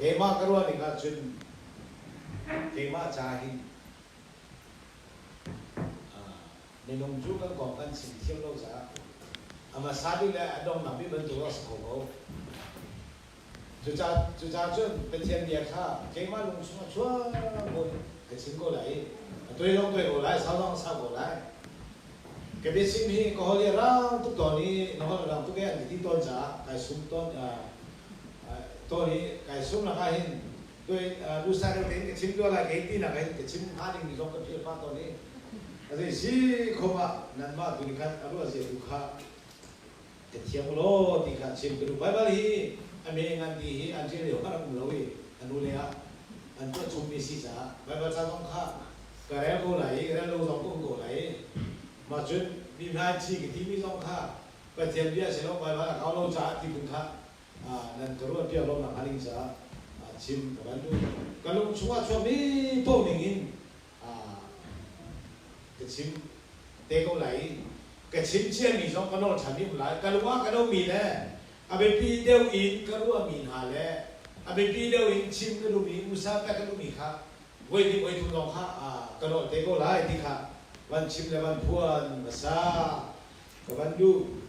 Keimah ka ruah ning ahcun keimah ca hin minung cu kan kong kan chim thiam lo caah a hmasa bik le a donghnak bik bantuk a si kho ko. Cucaah cun Pathian bia kha keimah lung chungah chuak buin ka chim ko lai i a tuai zong tuai ko lai, sau zong sau ko lai. Ka biachim hi ka holh i a rang tuk tawn i na holh a rang tuk e an ka ti tawn caah kai sum tawn tawn i kai sum lakah hin tuai lusa deuh tein ka chim tuah lai kei tinak hin ka chim hnga dingmi zong ka philh pah tawn i a zei si khom ah nanmah tu nih khan a ruah zia tu kha Ka thiam law ti kha chim ka duh. Baibal hi a me ngan ti hi an ṭial lio kha rak um lo i a hnulei ah an tuah chungmi si caah Baibal ca zong kha ka rel ko lai i rel lo zong ka um ko lai i mah cun mi hmai thi ka timi zong kha Pathian bia si lo Baibal a kau lo caah ti phun kha nan ka ruah piak lo nak hnga ding caah chim ka van duh. Ka lung chungah chuakmi paoh ning in ka chim te ko lai i ka chim ciami zong ka nawl ṭhan um lai. Ka lung ah ka lomi le a biapi deuh in ka ruahmi hna le a biapi deuh in chim ka duhmi, usa pek ka duhmi kha voi hnih voi thum zong kha ka nawl te ko lai ti kha van chim le van phuan hmasa ka van duh.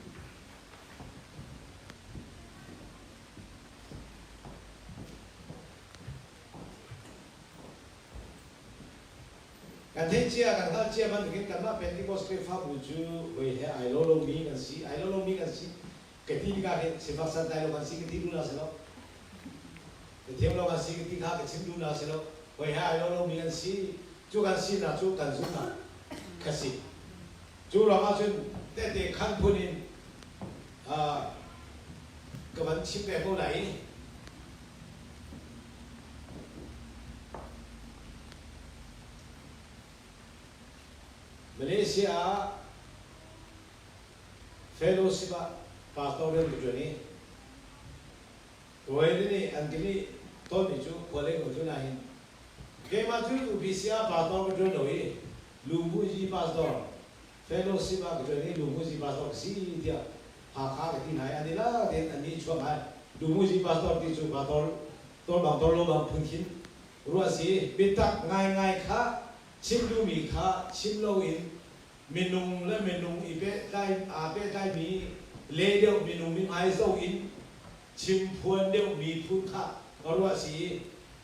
Kan theih cia, kan hngalh cia bantukin kanmah Pentecost Khrihfabu cu voi he ai lo lomi kan si, ai lo lomi kan si. Ka ti tikah hin sifak santlai lo kan si ka ti duhnak si lo. Ka thiam lo kan si ka ti kha ka chim duhnak si lo. Voi he ai lo lomi kan si. Cu kan sinak cu kan zumhnak kha si. Cu ruangah cun tehte khan phun in ka van chim ve ko lai i Malaysia ah fellowship ah pastor rian ka ṭuan i Kawi nih an ka nih tawnmi cu khua lei ka tlun ahhin keimah cu UPC ah pastor ka ṭuan lo i Luhmuhzi pastor fellowship ah ka ṭuan i Luhmuhzi pastor ka si tiah Hakha ka ti hna i an i la tein an nih chuak ai. Luhmuhzi pastor ti cu pastor tor bang tor lo bang phun khin ruah si. Biatak ngaingai kha chim duhmi kha chim loin minung le minung i pehtlai aa pehtlaimi le deuh minung mithmai zoh in chimphuan deuhmi phun kha ka ruah si i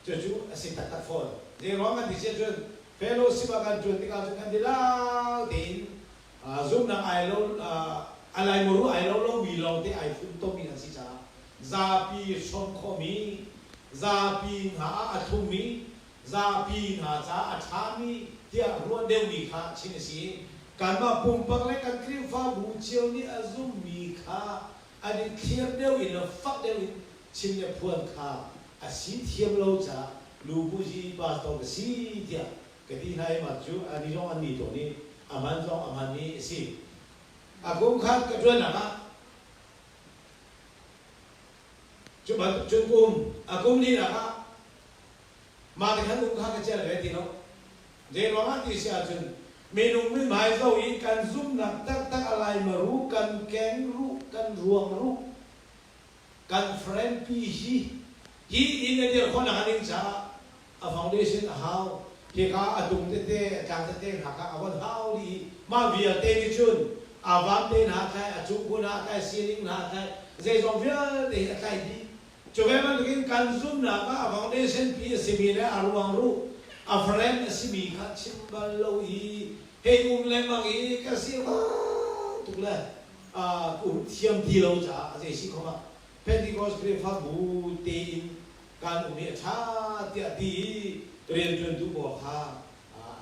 cucu a si taktak fawn. Zeiruang kan ti si ahcun fellowship ah kan ṭuan tikah cun kan dihlak tein zumhnak ai lo a laimuru ai lo lomi lawngte ai funtommi an si caah zapi hrawm khawhmi zapi hna ah a thlummi zapi hna caah a ṭhami tiah ruah deuhmi kha chim a si i kanmah pumpak le kan Khrihfabu cio nih a zummi kha an i thlir deuh in le fak deuh in chim le phuan kha a si thiam lo caah lubuzi pastor ka si tiah ka ti hna i mah cu ani zong an ni tawn i a hman zong a hmanmi a si. A kum khat ka ṭuannak ah cu bantuk cun kum a kum linak ah mah te khan um kha ka celh ve ti lo. Zei ruangah ti si ahcun minung mithmai zoh i kan zumhnak taktak a laimaru kan keng ruh kan ruang ruh kan friend pi hi hi inn a dir khawhnak a ding caah a foundation a hau. Hika a tung tete, a tlang tete hna kha a von hau dih i mah vialte nih cun a vam te hna a tlai, a cungku hna a tlai, ceiling hna a tlai, zeizong vialte hi a tlai dih. Cu ve bantukin kan zumhnak ah a foundation pi a simi le a ruang ruh, a frame a simi kha chim bal lo i hei um lengmang i ka si tuk le um thiam ti lo caah a zei si khom ah Pentecost Khrihfabu tein kan um hi a ṭha tiah ti i rianṭuantu pawl kha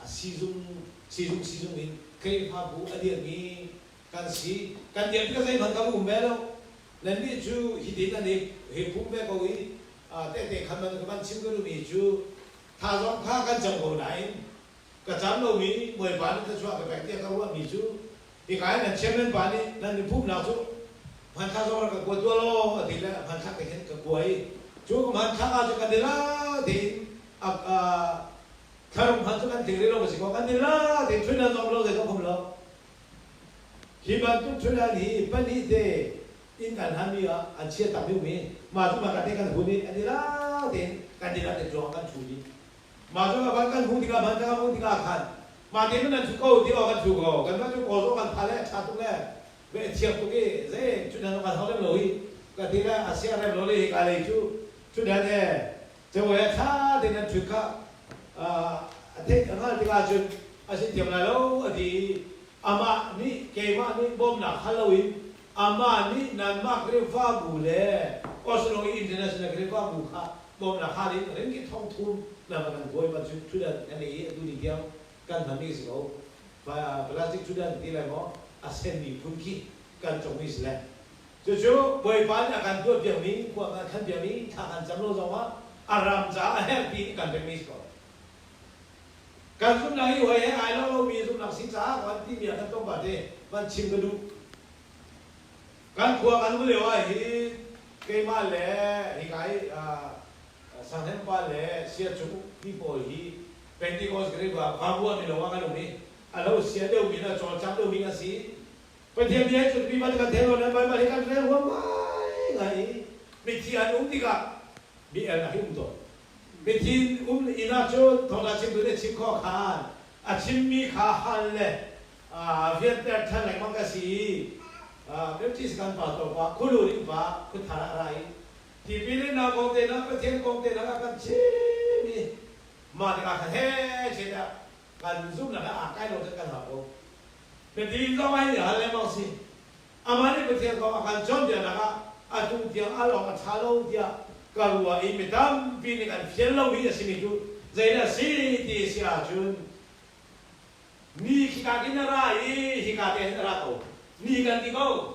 sizung sizung sizung in Khrihfabu a dirmi kan si. Kan dir tikah zeihmanh kan um ve lo. Nannih cu hitin an i hi phum ve ko i tehte khan man ka van chim ka duhmi cu tha zong kha kan cam ko nain ka cam lomi Bawipa nih thluachuah ka pek tiah ka ruahmi cu hika i nan chairman pa nih nan i phumnak cu hmanthlak zong rak ka kua tuah law a ti le hmanthlak te khin ka kua i cu ka hmanthlak ah cun kan i la tein thlarung hman cu kan tling rih lo ka si ko kan i la tein ṭhunan zong lo zei zong khum lo hi bantuk ṭhunan hi pahnih te inn kan hanmi ah an chia tak deuhmi mah cu mah ka te kan hun i an i la. tein kan inn ah te tuang kan ṭhu dih. Mah cu a van kan hmuh tikah hman kan hmuh tikah khan mah te nan ṭhu ko ti awk kan ṭhu ko. Kanmah cu kawl zong kan pha le a ṭha tuk le ve a thiam tuk i zei cu nan kan hau lem lo hi ka ti le a sia rem lo le hika lei cu cu dan he cabuai a ṭha tein nan ṭhut kha a theih a hngalh tikah cun a si thiam lai lo a ti i amah nih keimah nih bawmhnak hal loin amah nih nanmah Khrihfabu le Oslo i International Khrihfabu kha bawmhnak hal in ringki thong thum nan va kan kawi ma cu ṭhutdan kan ei i atu ni tiang kan hmanmi si ko. Plastic ṭhutdan ti lai maw a senmi phun khi kan congmi si le cucu Bawipa nih a kan tuahpiakmi khua kan khanpiakmi thla kan cam lo zongah a ram caah a herhpi in kan pekmi si ko. Kan zumhnak hi hawi he ai lo lomi zumhnak si caah kan timi ah kan tlawmpal te van chim ka duh. Kan khua kan um lio ah hin keimah le hika i Sanghem pa le Siacung ti pawl hi Pentecost Khrihfa Vabua mino ah kan um i a lo sia deuhmi le a cawlcang deuhmi kan si. Pathian bia hi cu mi ban kan thei lo nain Baibal hi kan rel huam ngaingai i mithi an um tikah mi elnak hi um tawn. Mithi um inn ah cun thawngtha chimtu nih a chim khawh khan a chimmi kha hal le fianter ṭhan lengmang ka si i Baptist kan pastor pa Khulu ning pa khuthar ah a ra i tipil innak kong te na Pathian kong te na kan chim i mah tikah khan he chet ah kan zumhnak ah aa kai lo cun kan hau ko. Biatin zong ai nih hal lengmang si. Amah nih Pathian kong a kan cawnpiaknak ah atu tiang al awk a ṭha lo tiah ka ruah i mi tampi nih kan fian lomi a simi cu zeidah a si ti a si ahcun mi khika khin a ra i hika te hin a ra ko. Ni kan ti ko.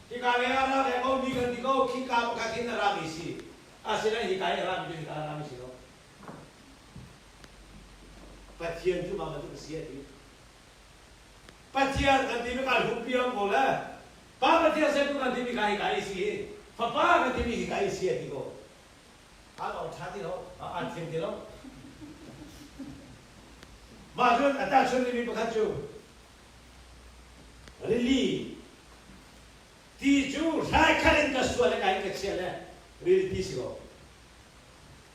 Hika lei ah ra ve ko, ni kan ti ko, khika pakhat hin a rami si. Asinain hika i a rami cu hika a rami si lo. Pathian cu mah bantuk a si a ti. Pathian kan timi ka hlumpi am ko le Pa Pathian sertu kan timi ka hika i si i Fapa kan timi hika i si a ti ko. An awk ṭha ti lo, an thiam ti lo. Mah cun a tahchunh mi pakhat cu rili ti cu hrai khat in ka sual le ka in ka chia le rili ti si ko.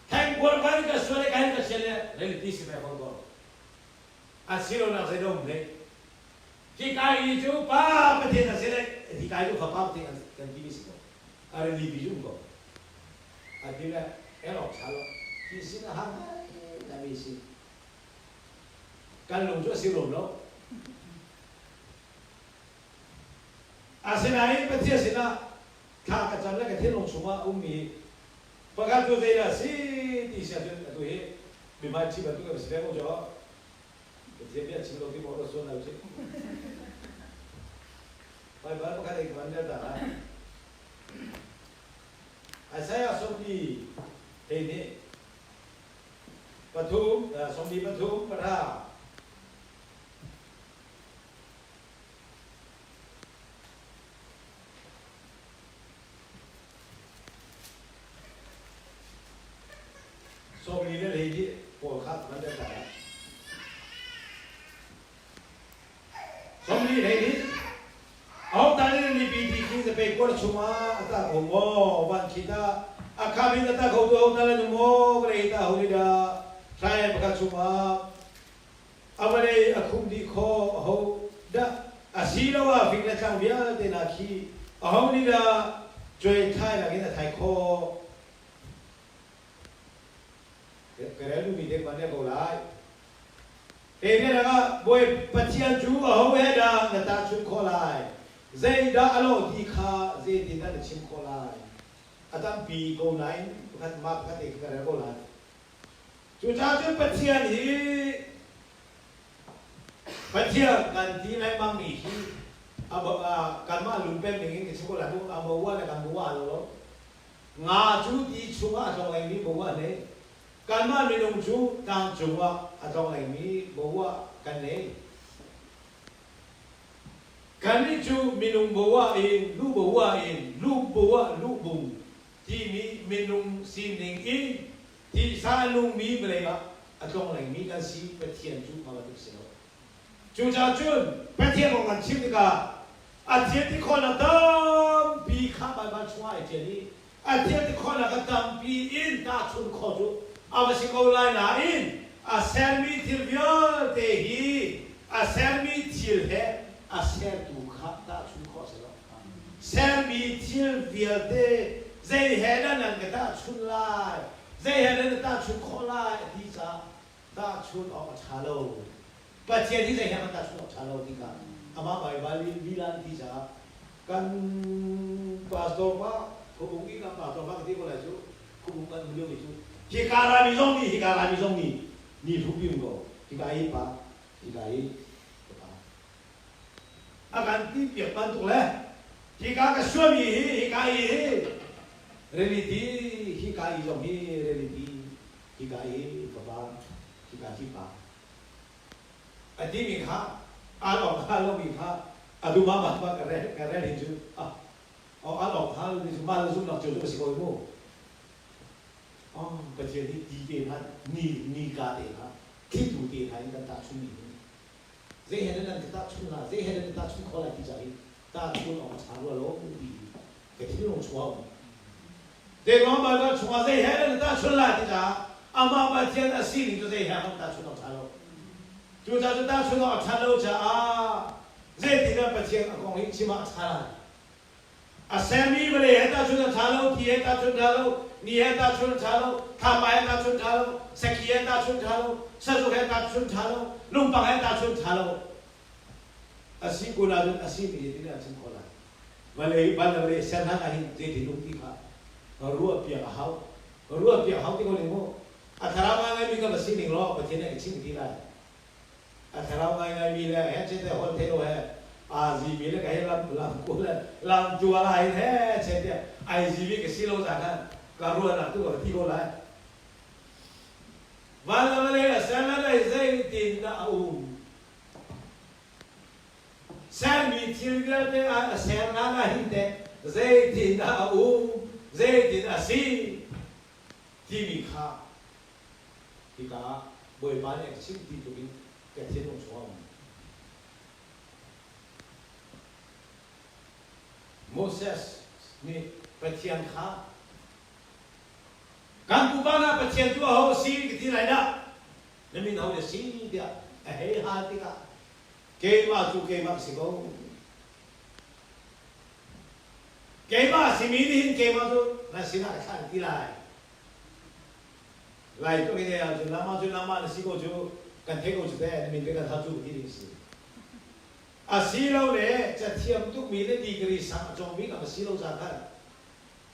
Thengkuar khat in ka sual le ka in ka chia le rili ti si ve ko ko. A si lonak zei dom hlei. Hika i cu Pa Pathian a si le hika i cu Fapa Pathian kan timi si ko. A rili pi cu um ko. A ti le el awk ṭha lo. Hi sin a har ngai mi si. Kan lung cu a si rum lo. Asinain Pathian sinah thla ka cam le ka thinlung chungah a ummi pakhat cu zeidah a si ti si ahcun atu hi mihmai ṭhi bantuk kan si ve ko cu. Pathian bia chim lo ti maw sual lo cih. Baibal pakhat ei kan rel ta lai. Isaiah sawmli hleihnih pathum 43 pahra 40 le 12 pawl kha van rel ta lai. 40 12 Aho nih mipi ti khi zapei kuar chungah a tah kho maw? Van khi tah a kham in a tah khotu aho hna nan um maw? Vawlei tah aho nih dah hrai pakhat chungah a vawlei a khumh dih khawh aho dah asiloah fing le tlang vialte hna khi aho nih dah cuai thai lakin a thai khawh? Ka rel duhmi te kan ko lai. Hi ah Bawi Pathian cu aho he dah na tahchunh khawh lai? Zeidah a lawh ti kha zeitindah na chim khawh lai? A tampi ko nain pakhat mah pakhat te ka rel ko lai. Cucaah cun Pathian hi Pathian kan ti lengmangmi hi kanmah lungpem ning in ka chim ko lai mu. A boa le kan boa lo lo. Nga cu ti chungah a tlonglengmi boa ne. Kanmah minung cu tlangcung ah a tlonglengmi boa kan nei. Kannih cu minung boa in lu boa in lu boa lu bung timi minung sining in tisa a nungmi vawlei ah a tlonglengmi kan si Pathian cu hma bantuk si lo. Cucaah cun Pathian kong kan chim tikah a thil ti khawhnak tampi kha Baibal chungah ai ṭial i. A thil ti khawhnak a tampi in tahchunh khawh cu a va si ko lai nain a sermi thil vialte hi a sermi thil he a sertu kha tahchunh khawh a si lo. Sermi thil vialte zei he dah nan ka tahchunh lai, zei he dah na tahchunh khawh lai a ti caah tahchunh awk a ṭha lo. Pathian hi zei he hmanh tahchunh awk ṭha lo ti kha amah Baibal lila an ti caah kan pastor pa Khubung i kan pastor pa ka ti ko lai cu Khubung kan um lio mi cu hika Laimi zong nih hika Laimi zong nih ni hlupi um ko hika i pa hika i ka pa a kan ti piak bantuk le hika ka suami hi hika i hi reality hika i zong hi reality hika i fapa hika hi pa a timi kha al awk hngal lomi kha a dum ah mah ka rel ka rel hin cu ah oh al awk hngal lomi cu mah le zumhnak cio cu a si ko mu oh Pathian hi ti te hmanh ni ni ka te hna thlitu te hna in kan tahchun mi hi zei he nan ka tahchun la zei he nan tahchun kho lai ti ca hi tahchun awk a ṭha rua lo ti ka thinlung chungah um. Zeiruang Baibal chungah zei he nan tahchunh lai ti caah amah Pathian a sining cu zei he hmanh tahchunh awk ṭha lo. Cucaah cu tahchunh awk a ṭhat lo caah zeitindah Pathian a kong hi chim ah a ṭha lai? A sermi vawlei he tahchunh a ṭha lo, thi he tahchunh ṭha lo, ni he tahchunh a ṭha lo, thlapa he tahchunh ṭha lo, sakhi he tahchunh ṭha lo, sazuk he tahchunh ṭha lo, lungpang he tahchunh ṭha lo. A si kun ahcun a si mi zeitin a chim khawh lai? Vawlei van le vawlei ser hlan ahhin zeitin um ti kha ruahpiak a hau. Ruahpiak a hau ti ko ning mu. A thlarau ngaingaimi ka va si ning law Pathian nih a ka chimh ti lai. A thlarau ngaingaimi le he chete holh thei lo he aa zimi le ka hei lam lam ku le lam tual ah hin he chete ai zimi ka si lo caan khan ka ruahnak tu ka va ti ko lai. Van le vawlei a ser le lei zeitin dah a um? Sermi thil vialte ah a sernak ah hin teh zeitindah a um, zeitin a si timi kha hika ah Bawipa nih a ka chimh ti tluk in ka thinlung chungah a um. Moses nih Pathian kha kan pupa hna Pathian cu aho a si ka ti lai dah? Na min ho na si tiah a hei hal tikah keimah cu keimah si ko. Keimah simi nih hin keimah cu na sinah ka thlah ti lai. Lai tuk in ahcun nangmah cu nangmah na si ko cu kan theih ko cu teh na min pe kan hal cu ti ding si. Asilole cathiam tukmi le degree sang a cawngmi ka va si lo ca khan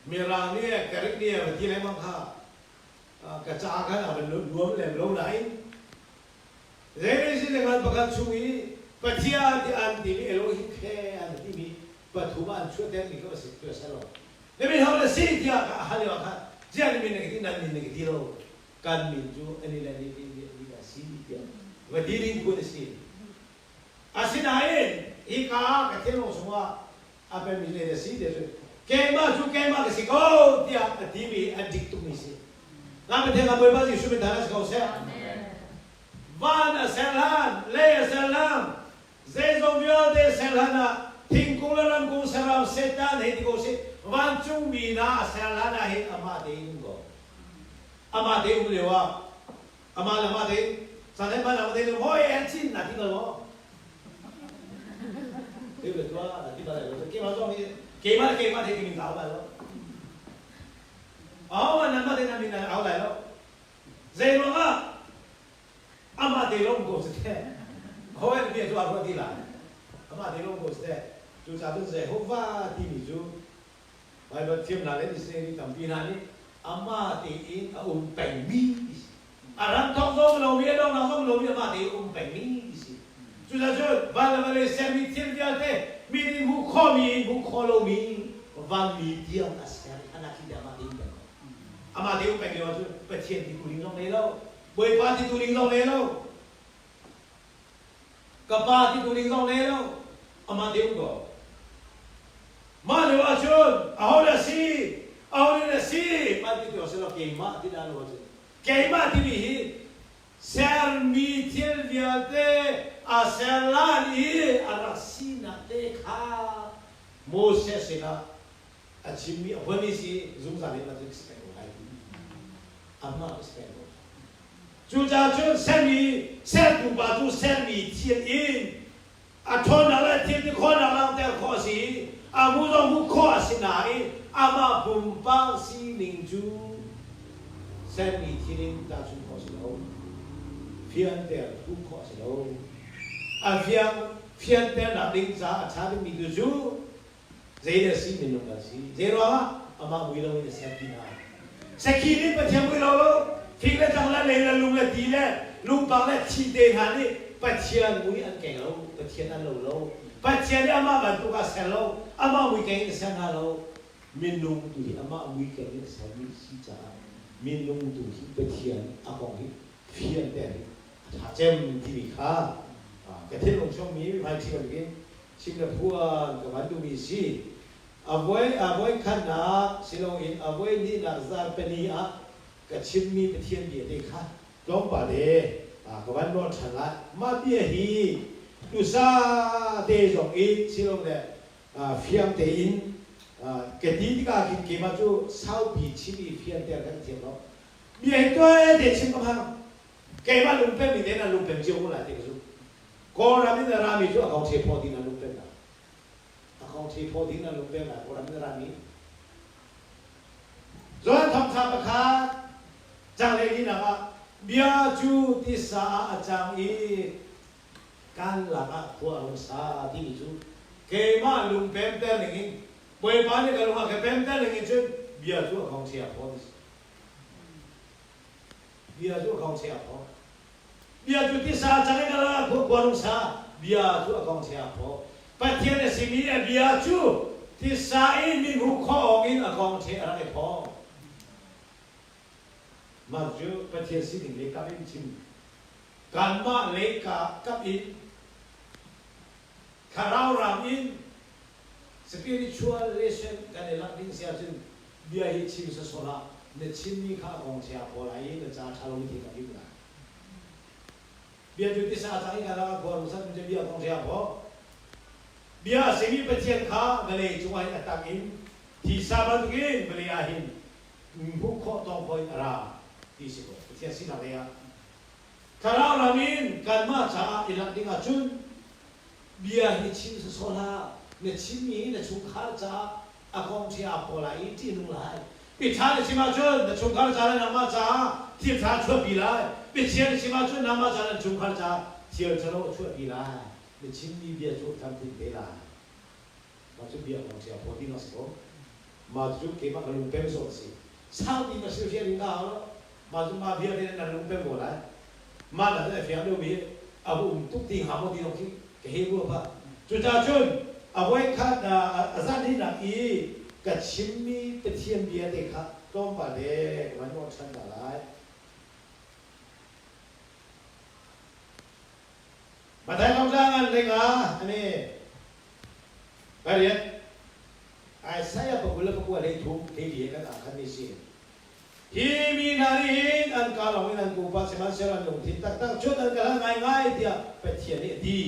Mirang nih Greek nih va ti lengmang kha ka ca khan a van nuam lem lo nain Genesis le ngan pakhat chung i Pathian ti an timi Elohim khe an timi pathum ah an chuahtermi kha va si tu a lo. Na min ho na si tiah ka hal lio ah khan ziah na min na ka ti nan min na ka ti lo kan min cu ani le ni ni ni ni a si tiah va ti ding phun a si. Asinain hika ka thinlung chungah a pemi le na si tiah cun keimah cu keimah ka si ko tiah a timi hi a dik tukmi si. Nga Pathian ka Bawipa Jesuh min thang si ko seh. Van a ser hlan, lei a ser hlan, zeizong vialte ser hlan ah thingkung le ramkung saram Satan hei ti ko sih vancungmi hna a ser hlan ah hin amah tein um ko. Amah te um lio ah amah le amah tein san hman amah tein hoi en chin na ti bal maw? Ti le tua na ti bal lo. Keimah zong hi keimah le keimah te min ka au bal lo. Au man nan mah te nan min nan au lai lo. Zei ruangah amah te lawng ko si te. Hoi bia tu a ruah ti lai. Amah te lawng ko si te. Cucaah cun Jehovah timi cu Baibal thiamnak le dictionary tampi hna nih amah tein a um pengmi ti si. A ram thawk zong lomi, a donghnak zong lomi amah tein a um pengmi ti si. Cucaah cun van le vawlei sermi thil vialte mi nih hmuh khawhmi, hmuh khawh lomi vanmi tiang a ser i a khi amah tein peng ko. Amah tein um peng lio ahcun Pathian ti tu ding zong nei lo, Bawipa ti tu ding zong nei lo, Ka pa ti tu ding zong nei lo. Amah te um ko. Mah lio ahcun aho dah si? Aho nih dah si? Mah ti tu si lo keimah ti dah lo ahcun. Keimah timi hi sermi thil vialte a ser lan i a rak sinak te kha Moses sinah. A chimmi a huami si zungzal in mah cu si peng ko lai ti. Amah cu si peng ko. Cucaah cun sermi sertu pa cu sermi thil in a ṭhawnnak le thil ti khawhnak langhter khawh a si i a hmuh zong hmuh khawh a si nain amah pumpak sining cu sermi thil in tahchunh khawh a si lo. Fianter thuh khawh a si lo. A fiang fianternak ding caah a ṭha dingmi tu cu Zei dah si minung kan si? Zei ruangah amah mui loin a ser ti hna? Sakhi nih Pathian mui lo lo, fing le tlang le lei le lung le ti le lungpang le thi te hna nih Pathian mui an keng lo, Pathian an lo lo. Pathian nih amah bantuk ah ser lo, amah mui keng in a ser hna lo. Minung tu hi amah mui keng in a sermi si caah minung tu hi Pathian a kong hi fianter hi a ṭha cem timi kha ka thinlung chungmi hmaiṭhi bantukin chim le phuan ka van duhmi si. A voi a voi khatnak siloin a voi hnihnak zarhpini ah ka chimmi Pathian bia te kha tlawmpal te ka van ruah ṭhan lai. Mah bia hi tusa te zong in silole fiang tein ka ti tikah khin keimah cu saupi chim i fianter kan thiam lo. Bia hi tuai te chim ka hmang. Keimah lungpem in nan lungpem cio ko lai ti ka zumh. Kawlram in a rami cu a kong the phaw ding an lungpem lai. A kong the phaw ding an lungpem lai Kawlram in a rami. Johan thawngtha pakhat cang le linak ah bia cu tisa ah a cang i kan lakah khua a rung sa timi cu keimah lungpemter ning in Bawipa nih ka lung a ka pemter ning in cun bia cu a kong chia phaw ti si. Bia cu a kong chia phaw. Bia cu tisa cang in a khua rung sa. Bia cu a kong chia phaw. Pathian a simi a bia cu tisa in min hmuh khawh awk in a kong the a rak i phaw. Mah cu Pathian sining le kap in chim. Kanmah lei ka kap in thlarau ram in spiritual lesson kan i lak ding si ahcun bia hi chim sawsawh hlah. Na chimmi kha a kong chia phaw lai i na ca ṭha lomi thil kan lim lai. Bia cu tisa a cang i kan lakah khua rung sat cu bia kong chia phaw. Bia a simi Pathian kha vawlei cungah hin a tang in thisa bantukin vawlei ah hin hmuh khawh tawng khawh in a ra ti si ko. Pathian sinak lei ah Thlarau ram in kanmah caah i lak ding ahcun bia hi chim sawsawh hlah. Na chimmi hi na chungkhar caah a kong ṭhi aa phaw lai i ṭih a nung lai. Biaṭha na chim ahcun na chungkhar ca le nangmah caah thil ṭha a chuahpi lai. Biachia na chim ahcun nangmah ca le na chungkhar caah thil ṭhalo a chuahpi lai. Na chimmi bia cu a tlamtling te lai. Mah cu bia kong ṭhi aa phaw tinak a si ko. Mah cu keimah ka lungpem zawn a si. Saupi ka hrilhfiah ding ka hau lo. Mah cu mah vialte nih nan lungpem ko lai. Mah nak cun a fiang deuhmi a va um tuk ti hnga maw ti zong khi ka hei ruah pah. Cucaah cun a voikhat a zarhhnihnak i ka chimmi Pathian bia te kha tlawmpal te ka van ruah ṭhan hna lai. Matthai thawngtlang an lengah ani pariat Isaiah pakul le pakua hlei thum hlei li he kan ah khanmi si. Hi mi hna nih hin an kaa lawng in an pupa sihmanhsehlaw an lungthin taktak cun an ka hlat ngaingai tiah Pathian nih a ti.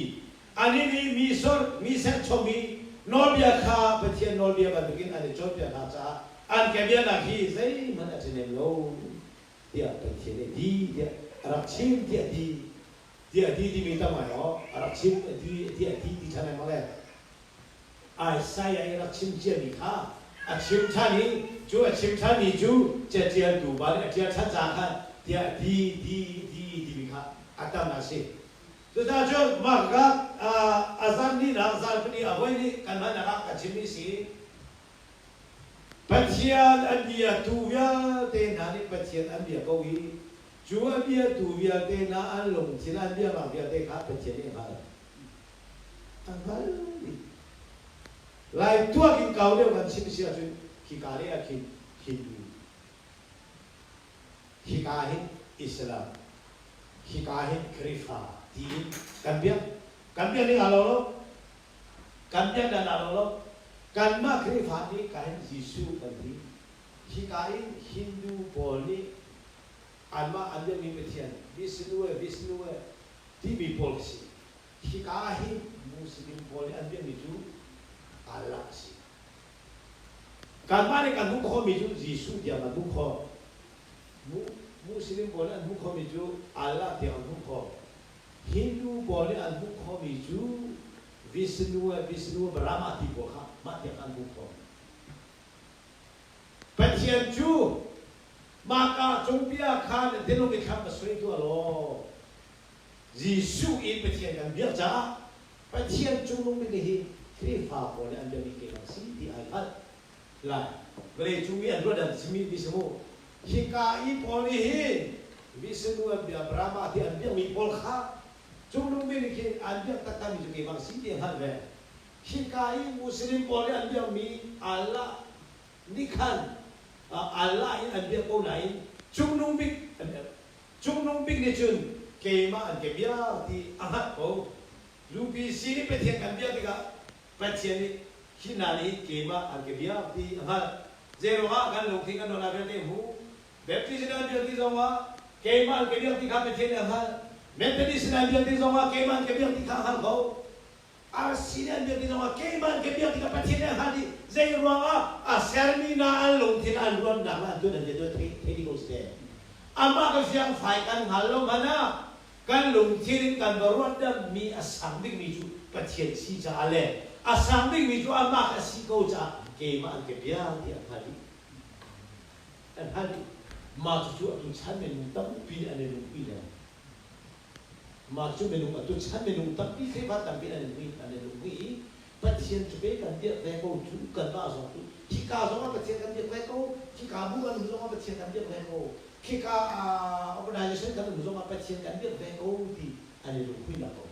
Annih nih mi sor, mi serchom i nawlbia kha Pathian nawlbia bantukin an i cawnpiak hna caah an ka biaknak hi zeihmanh a ṭhahnem lo tiah Pathian nih a ti tiah a rak chim tiah a ti tiah a ti timi tam ngai aw a rak chim a ti tiah a ti ti ṭhan lengmang le Isaiah i rak chim ciami kha a chim ṭhan i cu a chim ṭhanmi cu caṭialtu pa nih a ṭial ṭhan caah khan tiah ti ti ti timi kha a tam a si. Cucaah cun mah ka a zan hnihnak zan pahnih a voi nih kan hmannak ah ka chimmi si. Pathian an biatu vialte hna nih Pathian an bia ko i cu a biatu vialte hna an lungthin an biaknak vialte kha Pathian nih a hngalh. A hngal dih. Lai tuak in kau deuh kan chim si ahcun khika lei ah khin Hindu, hika hin Islam, hika hin Khrihfa tiin kan biak. Kan biak ning aa lo lo. Kan biak dan aa lo lo. Kanmah Khrihfa nih ka hin Jesuh kan ti. Hika in Hindu pawl nih anmah an biakmi Pathian Vishnu e Vishnu e timi pawl khi si. Hika ah hin Muslim pawl nih an biakmi cu Allah a si. Kanmah nih kan hmuh khawhmi cu Jesuh tiang kan hmuh khawh. Muslim pawl nih an hmuh khawhmi cu Allah tiang an hmuh khawh. Hindu pawl nih an hmuh khawhmi cu Vishnu, Vishnu, Brahma ti pawl kha mah tiang an hmuh khawh. Pathian cu mahka cung bia kha na thinlung i thlam a suai tuah law Jesuh in Pathian kan biak caah Pathian cungnung bik hi Khrihfa pawl nih an biakmi keimah si ti ai hngalh lai. Vawleicung mi an ruat an chimmi ti si mu. Hika i pawl nih hin Vishnu an bia, Brahma ti an biakmi pawl kha cungnung bik nih khin an biak taktakmi cu keimah si ti a hngalh ve. Hika i Muslim pawl nih an biakmi Allah nih khan Allah in an biak ko nain cungnung bik cungnung bik nih cun keimah an ka biak ti a hngalh ko. UPC nih Pathian kan biak tikah Pathian nih hi hna nih keimah an ka biak ti a hngalh. Zeiruangah kan lungthin kan ruahnak vialte hmu Baptist in an biak ti zongah keimah an ka biak ti kha Pathian nih a hngalh. Methodist in an biak ti zongah keimah an ka biak ti kha a hngalh ko. Arsi nih an biak ti zongah keimah an ka biak tikah Pathian nih a hngalh i zei ruangah a sermi hna an lungthin an ruannak le an tuan an bia thei thei dih ko si te. Amah ka fiangfai kan hngal lo hmanh ah kan lungthin in kan va ruahdammi a sang bikmi cu Pathian si caah le a sang bikmi cu amah ka si ko caah keimah an ka biak ti a hngal dih. An hngal dih. Mah cucu atu chan minung tampi nih an i lungpi le Mah cu minung atu chan minung tampi Khrihfa tampi an i an i lungmi i Pathian cu pe kan biak ve ko cu kanmah zong cu khika zong ah Pathian kan biak ve ko khika bu kan um zong ah Pathian kan biak ve ko khika organization kan um zong ah Pathian kan biak ve ko ti an i lunghuinak ko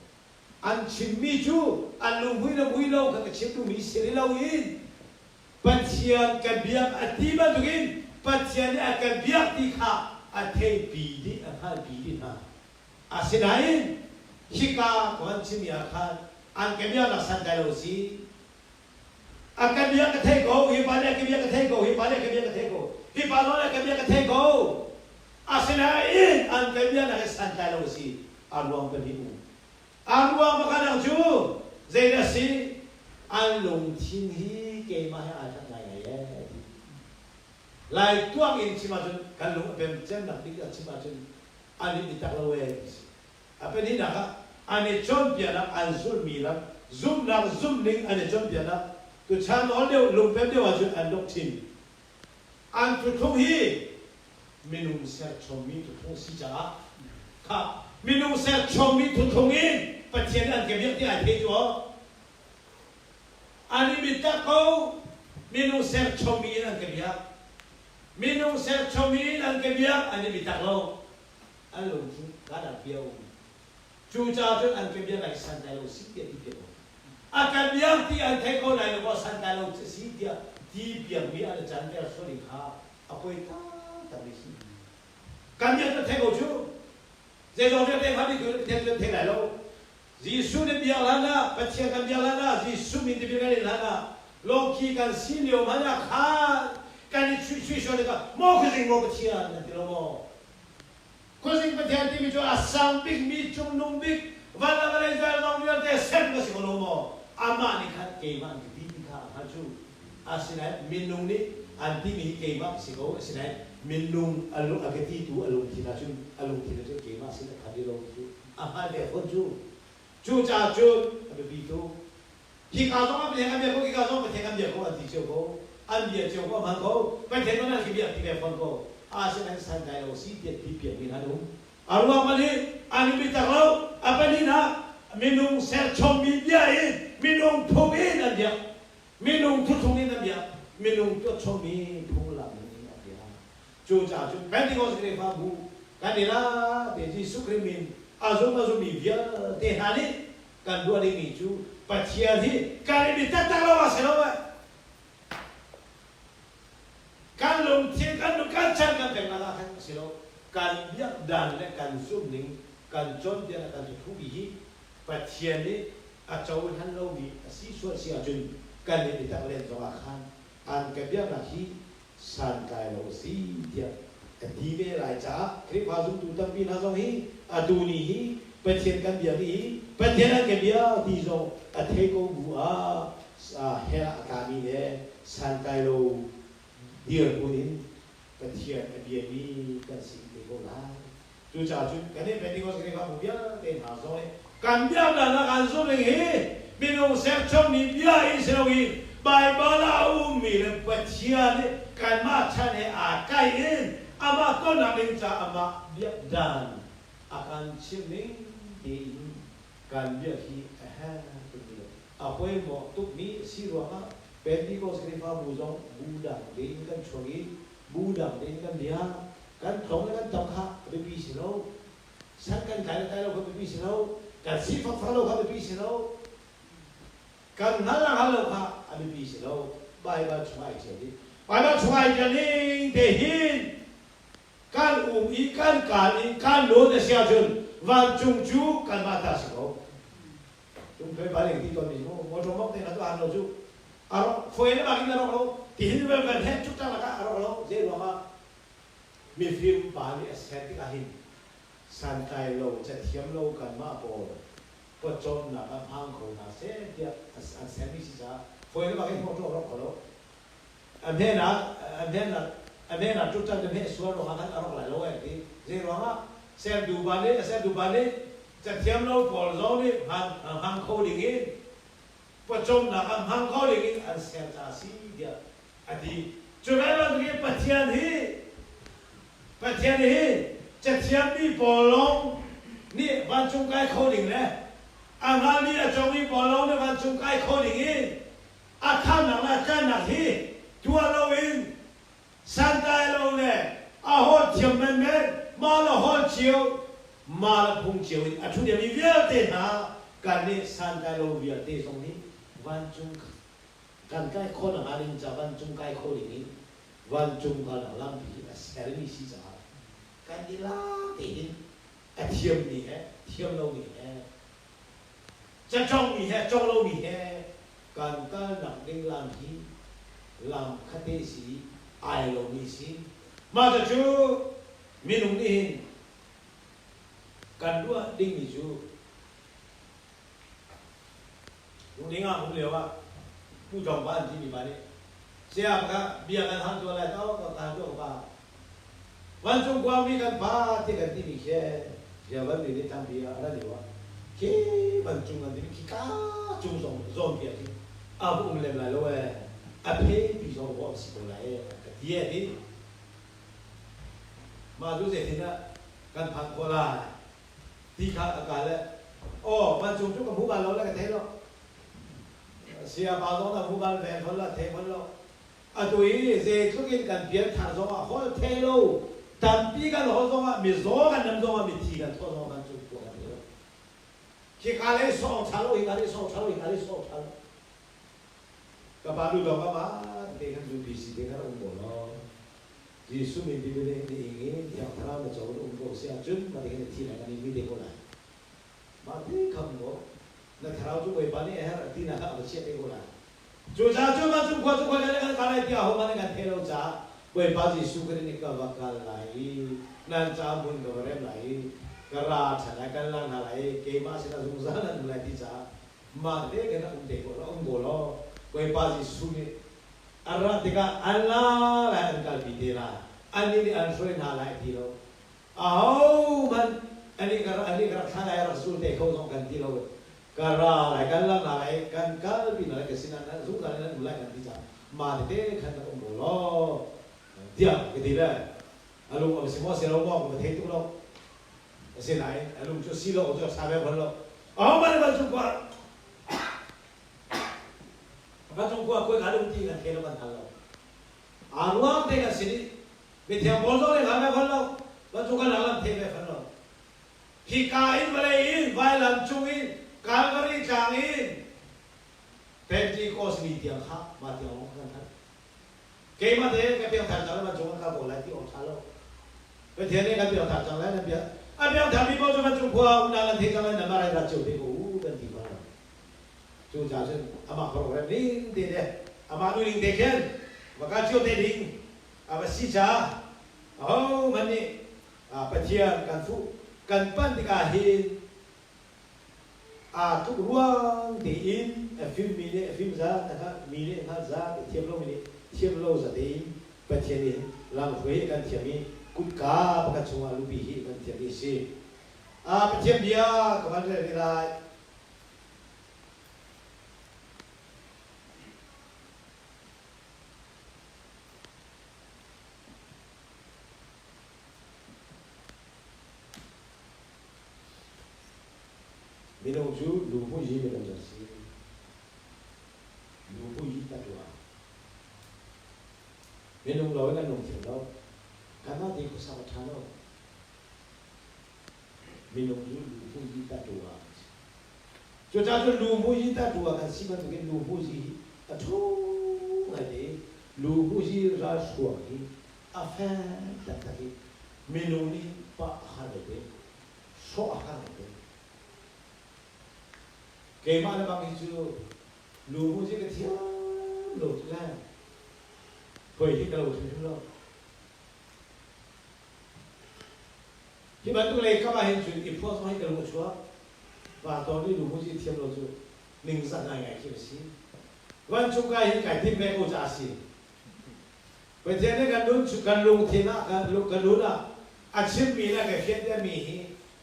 an chimmi cu an lunghui le hui lo kha ka chim duhmi si rih loin Pathian kan biak a ti bantukin Pathian nih a kan biak ti kha a theipi dih a hngalhpi dih hna. Asinain hika ka van chimmi ah khan an ka biaknak santlai lo si. A ka bia ka thei ko, hi pa nih a ka bia ka thei ko, hi pa nih a ka bia ka thei ko, hi pa zong nih a ka bia ka thei ko. Asinain an ka biaknak hi santlai lo si. A ruang pahnih um. A ruang pakhat dang cu zeidah a si? An lungthin hi keimah he aa hlat ngaingai ee a ti. Lai tuak in chim ahcun kan lung a pem cemnak bik ah chim ahcun an i biatak lo ee ti si. A pahnihnak ah an i cawnpiaknak an zulhmi lam zumhnak zumhning an i cawnpiaknak tuchan awl deuh lungpem deuh ahcun an lungthin An thuthlung hi minung serchommi thuthlung si caah kha minung serchommi thuthlung in Pathian an ka biak ti ai thei cu aw. An i biatak ko minung serchommi in an ka biak. Minung serchommi in an ka biak an i biatak lo. An lungthin kaa bia um. Cucaah cun an ka biak ai santlai lo si tiah ti piak ko. A kan biak ti an theih ko lai lo maw santlai lo cu si tiah ti piakmi an i canter sual ding kha a poi taktakmi si. Kan biak cu theih ko cu. Zeizong vialte hnga dih tu Pathian cu an thei lai lo. Jesuh nih biak hlan ah, Pathian kan biak hlan ah, Jesuh min tipil kan in hlan ah, lawngki kan si lio hmanh ah khan kan i chuih chuih sual tikah maw khuazing maw Pathian an ti lo maw? Khuazing Pathian timi cu a sang bikmi, cungnung bik, van le vawlei zeizong vialte sertu a si ko lo maw? Amah nih khan keimah an ka ti ti kha a hngalh cu. Asinain minung nih an timi hi keimah ka si ko. Asinain minung a lung a ka titu a lungthin ahcun a lungthin ahcun keimah sin a phan rih lo ti cu a hngalh ve fawn cu. Cucaah cun a biapi tuk. Hika zong ah Pathian kan bia ko, hika zong Pathian kan bia ko an ti cio ko. An bia cio ko a hman ko. Pathian zong an ka biak ti ve fawn ko. Asinain santlai lo si tiah ti piakmi hna an um. A ruang pahnih an i biatak lo. A pahnihnak minung serchommi bia in minung phung in an biak. Minung thuthlung in an biak. Minung tuahchommi phunglam in an biak. Cucaah cun Pentecost Khrihfabu kan i la te Jesuh Khrih min a zum a zummi vialte hna nih kan ruah dingmi cu Pathian hi kan i bi taktak lo ah si lo eh. Kan lungthin kan lung kan chan kan peknak ah khan a si lo. Kan biak dan le kan zumh ning kan cawnpiak le kan tuthubi hi Pathian nih a cohlan lomi a si sual si ahcun kan i biatak len zong ah khan an ka biaknak hi santlai lo a si tiah a ti ve lai caah Khrihfa zumtu tampi hna zong hi atu ni hi Pathian kan biak i Pathian an ka bia ti zong a thei ko bu ah hell ah a tlami le santlai lo. Dirhmun in Pathian a biami kan si te ko lai. Cucaah cun kan nih Pentecost Khrihfabu vialte hna zong nih kan biaknak ah kan zumh ning hi minung serchommi bia in si loin Baibal ah a ummi le Pathian nih kanmah chan he aa tlaih in amah tonnak ding caah amah biak dan a kan chimh ning tiin kan biak hi a herh tukmi le a poimawh tukmi a si ruangah Pentecost Khrihfabu zong bu dang tein kan chuak i bu dang tein kan biak. Kan tlawng le kan tam kha a biapi si lo. San kan tlai le tlai lo kha biapi si lo. Kan sifak fak lo kha biapi si lo. Kan hngal le hngal lo kha a biapi si lo. Baibal chungah ai ṭial dih. Baibal chungah ai ṭial ning te hin kan um i kan kal i kan lawn a si ahcun vancung cu kanmah ta si ko. Cungthuai bal ti tawn mi mu motor mok te na tu han lo cu a rok foi le bak in a rok lo ti hin vel vel he cuk tak lakah a rok lo zei ruangah mifim pa nih a ser tikah hin santlai lo cathiam lo kanmah pawl pawcawmnak ah hmang kho hna seh tiah an sermi si caah foi le bak in motor a rok kho lo. A hmenak a hmenak a hmenak ṭuṭan na hmeh sual ruangah khan a rawk lai lo ai ti. Zei ruangah sertu pa nih a sertu pa nih cathiam lo pawl zong nih hman hmang kho ding in pawcawmnak ah hmang kho ding in an ser ca a si tiah a ti. Cu ve bantukin Pathian hi Pathian hi cathiammi pawl lawng nih vancung kai kho ding le a hngalmi a cawngmi pawl lawng nih vancung kai kho ding in A khamnak le a tlannak hi tuah loin santlai lo le a hawl thiam menmen, mah le hawl cio, mah le phung cio in a ṭhu deuhmi vialte hna kannih santlai lo vialte zong nih vancung kan kai khawh nakhnga ding ca vancung kai kho ding in vancung kalnak lampi hi a sermi si caah kan i lak tein a thiammi he thiam lomi he Cacawngmi he cawng lomi he kan kalnak ding lam hi lam khate si ai lomi si. Mah cucu minung nih hin kan ruah dingmi cu lungding ah um lio ah Pu Tlawng Pa an timi pa nih saya pakhat bia kan hal tuah lai tau ka hal tuah ka pa Vancung khuami kan pa ti kan timi khi Javan mi nih tampi ah a ra lio ah khi vancung kan timi khi ka cung zong zawn pi ah khin a va um lem lai lo ee, a phe pi zong ruah a si ko lai ee ka ti ee ti. Mah cu zeitin dah kan phanh khawh lai ti kha a ka le aw vancung cu ka hmu bal lo le ka thei lo. Saya pa zong na hmu bal ve fawn lo, thei fawn lo. Atu hi zeitluk in kan pianthar zongah holh thei lo tampi kan holh zongah mizaw kan dam zongah mithi kan thawh zongah kan cung khua kan thei lo. Khika lei sawng ṭha lo, hika lei sawng ṭha lo, hika lei sawng ṭha lo. Ka pa nu dong ama te kan UPC te kan um ko lo. Jesuh min ti bene ni ing i Thiang Thlarau na co na um ko si ahcun mah te khin na thi lai kan in mi te ko lai. Mah te kham ko. Na thlarau cu Bawipa nih a herh ti nak ah a va chiah te ko lai. Cucaah cu vancung khua cu khuazei kan kal lai tiah ahohmanh nih kan thei lo caah Bawipa Jesuh Khrih nih ka va kal lai i nan caah hmun ka va rem lai i ka ra ṭhan lai, kan lang hna lai i keimah sinah zungzal nan um lai ti caah mah te khan um te ko law, um ko law Bawipa Jesuh nih a rat tikah an la lai an kalpi te lai, annih nih an hruai hna lai ti lo. Ahohmanh anih ka anih ka rak thlah lai rak zul te kho zong kan ti lo. Ka ra lai kan lang hna lai kan kalpi hna lai ka sinah nan zungzal in nan um lai kan ti caah mah tete khan rak um ko law tiah ka ti le a lung a si maw si lo maw ka va thei tuk lo. Asinain a lung cu si lo cu a sa ve bal lo. Ahohmanh nih vancung khua vancung khua khuai kha lung ti kan thei lo kan hngal lo. Aa ruang te kan sin i Mithiang Paul zong nih hlan ve khon lo, vancung kan lang lam thei ve khon lo. Hika in vawlei in vailam cung in Calvary tlang in Pentecost ni tiang kha mah tiang lawng kan thanh. Keimah te ka piangthar cang le vancung kan kal ko lai ti awk ṭha lo. Pathian nih kan piangthar cang lai nan bia a piangthar mi paoh cu vancung khua umnak nan thei cang lai nan mah rai rat cio te ko u kan ti ko. Cucaah cun amah program ning te le amah nuning te khin va kal cio te ding a va si caah ahohmanh nih Pathian kan fuh kan panh tikah hin aa tluk ruang tein a fimmi nih a fim zat, a hngalhmi nih a hngalh zat, a thiam lomi nih thiam lo zat in Pathian nih lamhruai a kan thiam i kutka pakhat chungah lupi hi a kan thiam i a si. Pathian bia ka van rel rih lai. Minung cu lu hmuzi minung kan si. Lu hmuzi tatuah. Minung lo in kan nung thiam lo. Kanmah te khuasak a ṭha lo. Minung cu lu hmuzi tatuah kan si. Cucaah cun lu hmuzi tatuah kan si bantukin lu hmuzi hi a ṭhu ngaite. Lu hmuzi ralhruang hi a fek taktak i minung nih pah a har ngaite. Hrawh a har ngaite. Keimah le bang hi cu lu hmuzi ka thiam lo cu le hoi hi ka lo hrimhrim lo. Hi bantuk lei kam ah hin cun i phuah zong hi ka lung a chuak. Pastor nih lu hmuzi thiam lo cu ningzah ngaingai khi a si. Vancung kai hin kai tim ve ko caah a si. Pathian nih kan nun kan lungthin ah kan kan nun ah a chimmi le ka fiantermi hi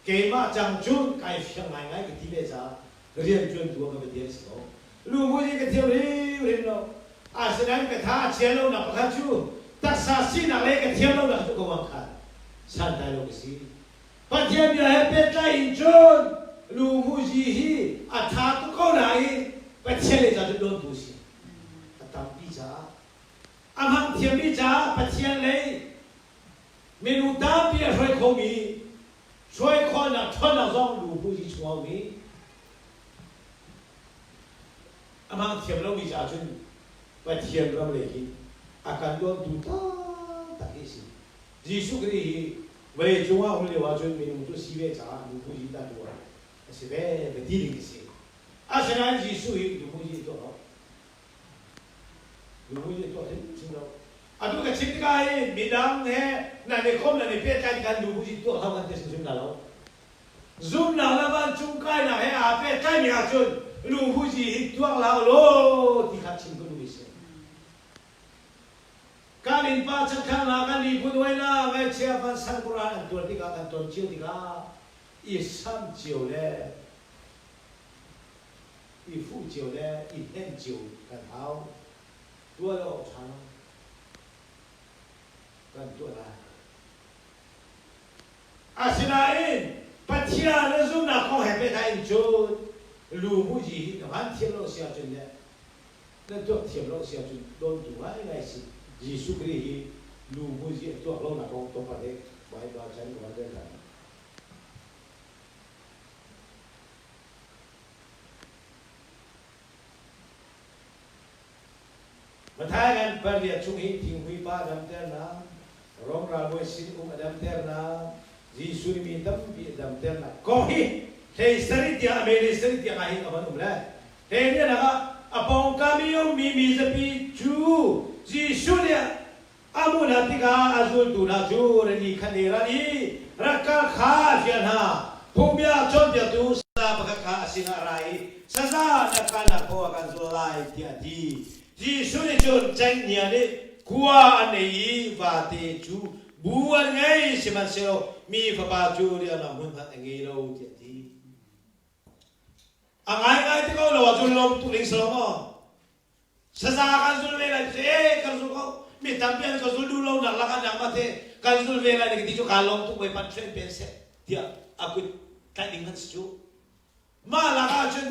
keimah cang cun kai fiang ngaingai ka ti ve caah rianṭuantu ah ka va dir a si ko. Luhmui hi ka thiam hrimhrim lo. Asinain ka tha a chia lonak pakhat cu taksa sinak lei ka thiam lonak cu ka uang khan santlai lo ka si. Pathian bia he pehtlai in cun luhmuhzi hi a tha tuk ko nain Pathian lei ca cun dawntu a si. A tampi caah a hmang thiammi caah Pathian lei minung tampi a hruai khomi hruai khawhnak ṭhawnnak zong luhmuhzi chung a um i a hmang thiam lomi caah cun Pathian ram lei hi a kan dawntu taktak hi a si. Jesuh Khrih hi vawlei cung ah um lio ahcun minung cu a si ve caah luhmuhzi dah tuah a si ve va ti ding a si. Asinain Jesuh hi luhmuhzi a tuah lo. Luhmuhzi a tuah hrimhrim lo. Atu ka chim tikah hin midang he nan i khom nan i pehtlai tikah luhmuhzi tuah hau kan ti hrimhrim hna lo. Zumhnak le vancung kainak he aa pehtlaimi ahcun luhmuhzi hi tuak hlah law ti kha chim ka duh i si. Kan innpa chakthlang ah kan miphun uaina ngaihchia vansan Quran an tuar tikah kan ton cio tikah i sam cio le i fuh cio le i hnemh cio kan hau. Tuah lo awk ṭha lo. Kan tuah lai. Asinain Pathian le zumhnak kong he pehtlai in cun lu muji hi na van thiam lo si ahcun le na tuak thiam lo si ahcun dawntu ngaingai si. Jesuh Khrih hi lu muji a tuak lonak kong tlawmpal he Baibal chan ka van rel hna. Matthai kan pariat chung hi thinghmui pa damternak, Rom ralbawi sinum a damternak, Jesuh nih mi tampi a damternak kong hi hlei sarih tiang a mele sarih tiang ah hin a van um le hlei rian ah a pawngkam i ummi mi zapi cu Jesuh nih A hmuh hna tikah a zultu hna cu rili khat i ral i rak kal kha a fial hna. Phungbia cawnpiaktu saza pakhat kha a sinah a ra i, Saza, na kalnak paoh ah kan zul lai, tiah a ti. Jesuh nih cun cenghngia nih khua an ei i vate cu bu an ngei, sihmanhsehlaw mi Fapa cu riahnak hmun hmanh a ngei lo, tiah a ti. A ngaingai ti ko lo ahcun lawm tuk ding si lo maw? Saza kan zul ve lai ti ee kan zul ko mi tampi an ka zul duh lo nak lakah nangmah te kan zul ve lai ti cu kaa lawm tuk voi pan hren pen seh tiah a kut tlaih ding kan si cu mah lakah cun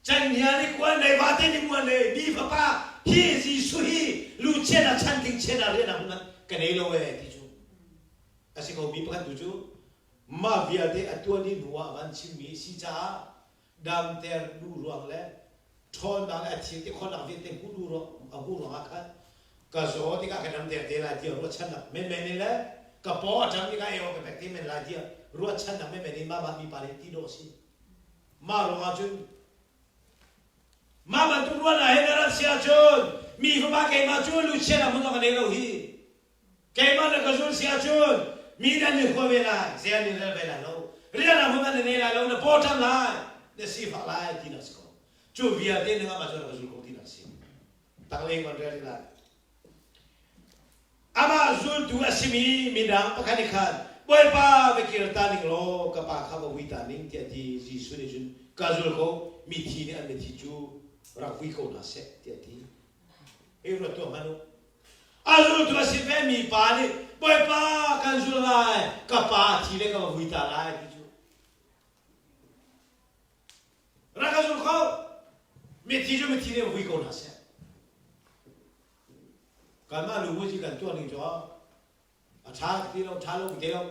cenghngia nih kuan nei vate nih kuan nei mi fapa hi Jesuh hi lucien ah chantling chen ah rian ah hmun ka nei lo ee ti cu a si ko mi pakhat tu cu mah vialte a tuan dih hnu ah van chimmi si caah damter duh ruang le ṭhawnnak le a thil ti khawhnak vialte hmuh duh ruang a hmuh ruangah khan ka zaw tikah ka damter te lai tiah ruahchannak menmen in le ka paw a ṭam tikah ei awk ka pek te men lai tiah ruahchannak menmen in mah mah mipa nih ti dawh a si. Mah ruangah cun mah bantuk ruahnak he na rat si ahcun mi fapa keimah cu luchian ah hmun ka nei lo hi. Keimah na ka zul si ahcun mi nan i hua ve lai, zei an in rel ve lai lo. Rian ah hmun an i nei lai lo, na paw ṭan lai, na sifak lai tinak si ko. Cu vialte na ngamh ahcun ka zul ko tinak si. Tanglei kan rel lai. Amah zultu a simi midang pakhat nih khan, Bawipa, va kir ta ning law ka pa kha va vui ta ning, tiah a ti. Jesuh nih cun, Ka zul ko, mithi nih an mithi cu rak vui ko hna seh, tiah a ti. Hi ruat tuah hmanh u. A zultu a si vemi pa nih, Bawipa, kan zul lai, ka pa a thi le ka va vui ta lai, ti cu. Rak ka zul kho. Mithi cu mithi nih vui ko hna seh. Kanmah lungmuci kan tuah ning cu a ṭha ti lo, ṭha lo ti lo.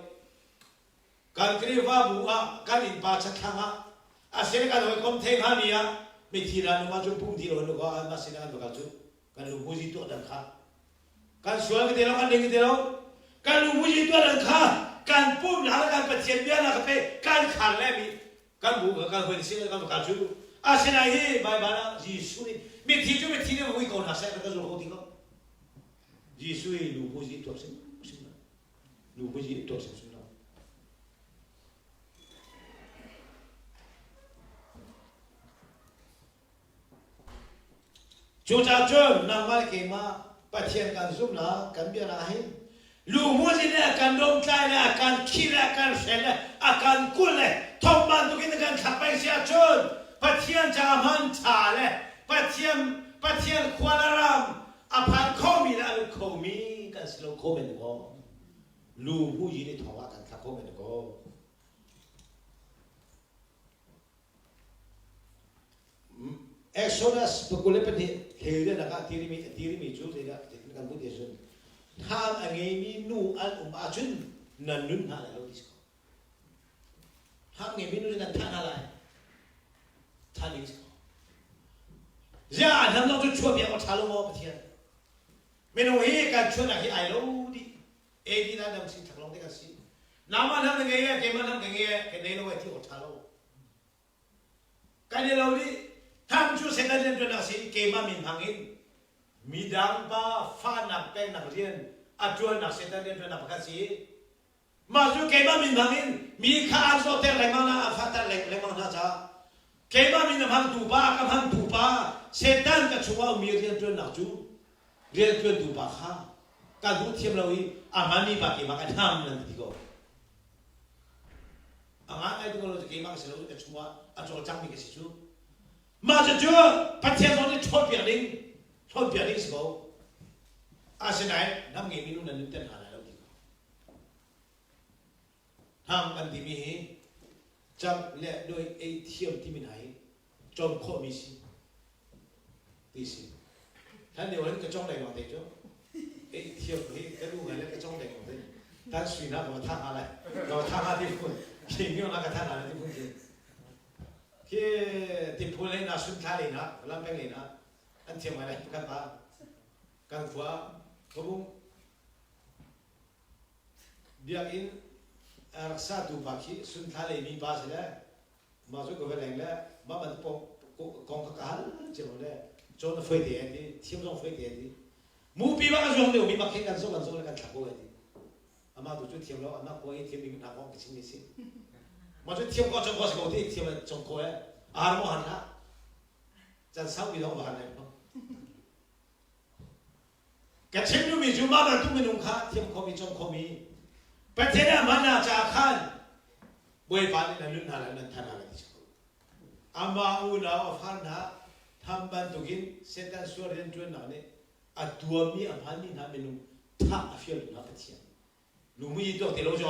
Kan Khrihfabu ah, kan innpa chatthlang ah, a sin kan hawikom thei hngami ah mithi hna nung ahcun pum ti lo in anmah sin ah kan va kal cu kan lungmuci tuah dan kha kan sual ka ti lo, kan ding ka ti lo. Kan lungmuci tuah dan kha kan pumnak le kan Pathian bia na ka pe kan khar le mi kan bu kan hawi sin kan va kal cu asinain hi Baibal ah Jesuh nih mithi cu mithi nih vui ko hna seh ka zul ko ti ko Jesuh i nu puzi tuak sim sim nu puzi tuak sim sim lo Cucaah cun nangmah le keimah Pathian kan zumhnak kan bia ah hin luhmuhzi nih a kan lawmtlai le a kan khih le a kan hren le a kan kulh le thong bantukin a kan thlak peng si ahcun Pathian caah hman ṭha le Pathian Pathian khua le ram a phan khomi le a lut khomi kan si lo kho men ko. Luhmuhzi nih thong ah kan thlak kho men ko. Exodus 22 hleirinak ah tirimi a tirimi cu zeidah zeitin kan hmuh ti ahcun hnam a ngeimi nu an um ahcun nan nun hna lai lo ti si ko. Hnam ngeimi nu cu nan thah hna lai. Thah ding si ko. Ziah a hnam zong cu chuah biak awk ṭha lo maw Pathian? Minung hi kan chuahnak hi ai lo dih. AD na dam si thak lawng te kan si. Nangmah hnam na ngei e, keimah hnam ka ngei e, ka nei lo e ti awk ṭha lo. Kan i lo dih. Tham cu Satan rianṭuannak a si i keimah min hmang in midang pa fahnak peknak rian a ṭuannak Satan rianṭuannak pakhat si. Mah cu keimah min hmang in mi kha an zawhter lengmang hna, an fahter lengmang hna caah keimah min a hmangtu pa, ka hmangtu pa Satan ka chungah ummi rianṭuannak cu rianṭuantu pa kha kan hmuh thiam lo i a hmanmi pa keimah ka hnam nan ti ko. A ngai ti ko lo keimah ka si lo ka chungah a cawlcangmi ka si cu. Mah cucu Pathian zong nih ṭhawnpiak ding ṭhawnpiak ding si ko. Asinain hnam ngeimi nu nan nunter hna lai lo ti ko. Hnam kan timi hi camh le doi ei thiam timi hna hi cawn khawhmi si ti si. Hlan lio hin ka cawng lengmang te cu. Ei thiam hi ka nu ngai le ka cawng lengmang te. Tan sui na ka va tha hnga lai. Ka va tha hnga ti phun. Khi mi na ka tha hnga ti phun khi. Khi tiphul le na sun thla le na lam peng le na an thiam ngai lai pakhat pa. Kan khua khabung biakinn rak satu pa khi sun thla lei mi pa si le Mah cu ka va leng le mah bantuk kong kha ka hal cio le cawn a foi te a ti thiam zong foi te a ti mupi bak a zuang deuhmi bak khi kan zoh kan zoh le kan thlak ko a ti amah tu cu thiam lo amah khua i thiam mi hna kong ka chimmi si mah cu thiam ko cong ko si ko ti thiam cong ko e a har maw har hlah can saupi zong va har lai Ka chim duhmi cu mah bantuk minung kha thiam khomi cawng khomi Pathian ah hman caah khan Bawipa nih nan nun hna lai nan than hna lai ti si ko. Amah unau a far hna tham bantukin Satan sual rianṭuannak nih a tuammi a hmanmi hna minung thah a fialtu hna Pathian. Lungmui i tuak ti lo cu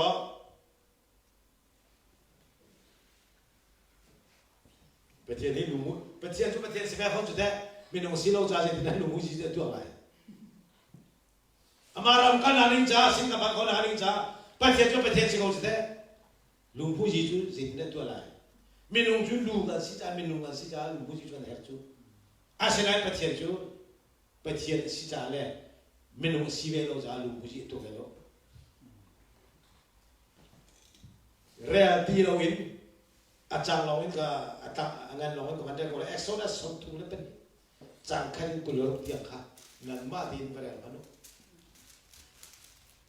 Pathian hi lung Pathian cu Pathian si ve fawn cu teh minung si lo ca zeitin dah lung si a tuah lai amah ram kan ning ca sin ka ko na ning ca Pathian cu Pathian si ko cu teh lungphu ji cu zeitin dah tuah lai minung cu lu kan si ca minung kan si ca lungphu ji cu kan herh cu asinain Pathian cu Pathian si ca le minung si ve lo ca lungphu ji a tuah ve lo Rel ti loin a cang lawngin ka a tang a ngan lawngin ka van rel ko lai. Exodus 32 cang khat in 26 tiang kha nanmah tein va rel hmanh u.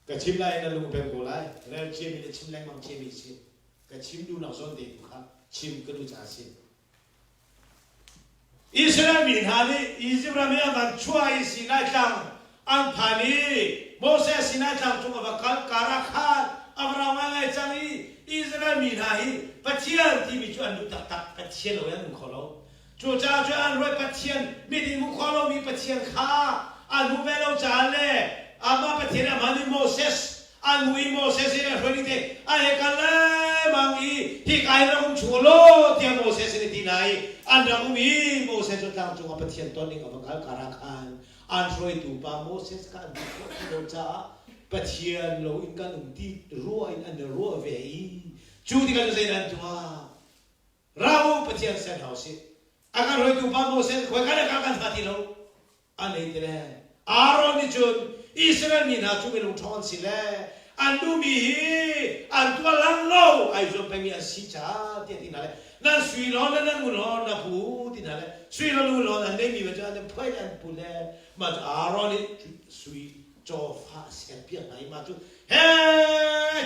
Ka chim lai na lung pem ko lai. Rel ciami le chim lengmang ciami si. Ka chim duhnak zawn te tu kha chim ka duh caah si. Israel mi hna nih Izipt ram in an van chuah i Sinai tlang. An phan i Moses sinah tlang cung a va kal kar ah khan a va rau ngaingai cang i Israel mi hna hi Pathian timi cu an duh taktak, Pathian lo in an um kho lo. Cucaah cun an ruai Pathian mit in hmuh khawh lomi Pathian kha an hmuh ve lo caah le amah Pathian a hman i Moses an hmuh i Moses in a hruai ning te an he kal lengmang i hika hin rak um chung law tiah Moses in a ti hna i an rak um i Moses cu tlang cungah Pathian ton ding a va kal kar ah khan an hruaitu pa Moses kha an duh khawh ti lo caah Pathian lo in kan um ti ruah in an i ruah ve i cu tikah cu zeidah an tuah? Ra u Pathian ser hna usih. A kan hruaitu pa Moses khoi kan ka kan hnga ti lo. An ei ti le Aaron nih cun Israel mi hna cu minung ṭhawng an si le an duhmi hi an tuah lang lo ai zuam pengmi an si caah tiah ti hna le nan sui law le nan ngun law na pu ti hna le sui law ngun law an neimi cu an phuai an pu le mah cu Aaron nih sui cawfa a ser piak hna i mah cu he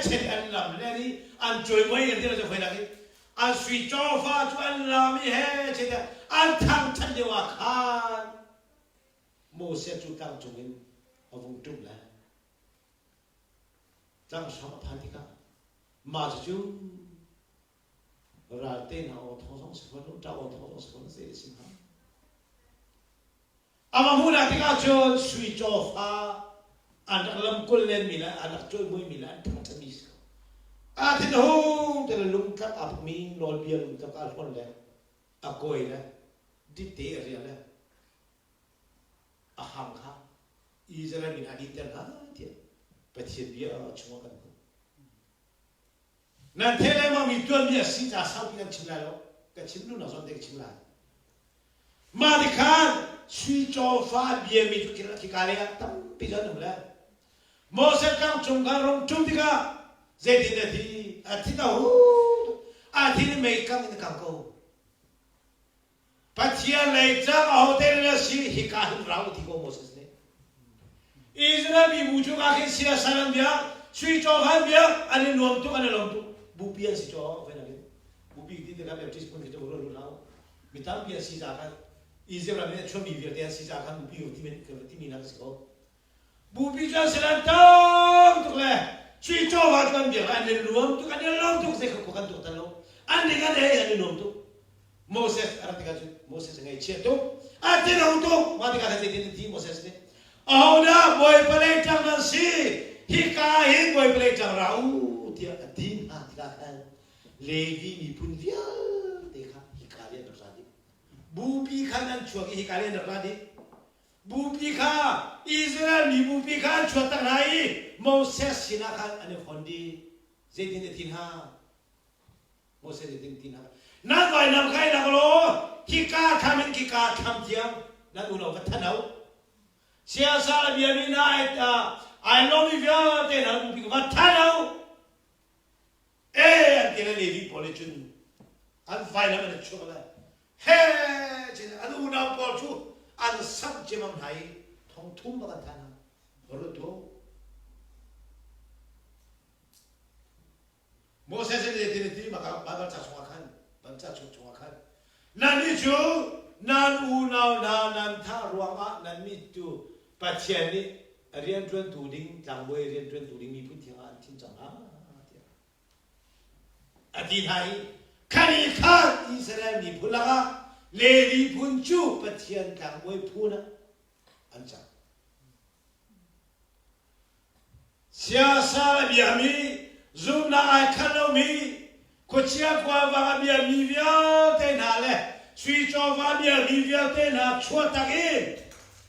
chet an lam le ni an cuaimoi an ti lo cu hoi lak i an sui cawfa cu an lam i he chet an thangṭhat lio ah khan Moses cu tlang cung in a vung ṭum le tlang hram a phan tikah mah cucu ralte hna aw thawng zong si fawn lo ṭah aw thawng zong si fawn lo zei si hnga a va hmuhnak tikah cun sui cawfa an rak lamkul lenmi le an rak cawihmuimi le an thangṭhatmi si ko a thin a hung te le lungtlap aa pukmi nawlbia lungtlap aa hlawn le a kawi le dipte a rial le a hang kha Israel mi hna dinter hna tiah Pathian bia chungah kan hmuh. Nan theih lengmangmi tuanmi a si caah saupi kan chim lai lo. Ka chim duhnak zawn te ka chim lai. Mah ti khan sui cawfa biami cu khika lei ah tampi cu an um le Moses tlang cung khan rung ṭum tikah zeitin a thi a thi ta hu a thi ni mei kang in a kang ko. Pathian lei cang ahote na si hika hin ra u ti ko Moses nih. Israel mibu cu ka khin siasal an biak, sui cawfa an biak, an i nuam tuk, an i lawm tuk. Bupi an si caw, fen akin. Bupi ti tikah Baptist phun khi cu rual hlah u. Mi tampi an si ca khan Israel ram in a chuahmi vialte an si ca khan bupi timi timi nak a si ko. Bupi cu an si lan tam tuk le sui cawfa cu an biak an i nuam tuk, an i lawm tuk, zei khua kan tuak tan lo. An ning an ei, an i nuam tuk. Moses a rak tikah cun Moses a ngaihchia tuk a thinhung tuk mah tikah khan zeitin a ti Moses nih ahodah Bawipa lei ṭang nan si hika hin Bawipa lei ṭang ra u tiah a ti hna tikah khan Levi miphun vialte kha hika lei an rak ra dih bupi khan an chuak i hika lei an rak ra dih bupi kha Israel mi bupi kha an chuak tak hna i Moses sinah khan an i fon dih zeitin a ti hna Moses nih tin ti hna nan vainam kha i lak law hika thlam in khika thlam tiang nan unau va than au siasal a biami na ai ai lomi vialte hna bupi va than au e an ti le Levi pawl nih cun an vainam an chuak le he chin an unau pawl cu an samh ciamam hna i thong thum bak an than hna va ruat Moses nih zeitin a ti Baibal ca chungah khan Baibal ca chung chungah khan nannih cu nan unau hna nan thah ruangah nannih cu Pathian nih rianṭuantu ding tlangbawi rianṭuantu ding miphun thiang ah an thim cang hna tiah a ti hna i khan i khan Israel miphun lakah Levi phun cu Pathian tlangbawi phun ah an cang. Siasal a biami, zumhnak ai khat lomi, khuachia khuavang a biami vialte hna le sui cawva a biami vialte hna chuahtak in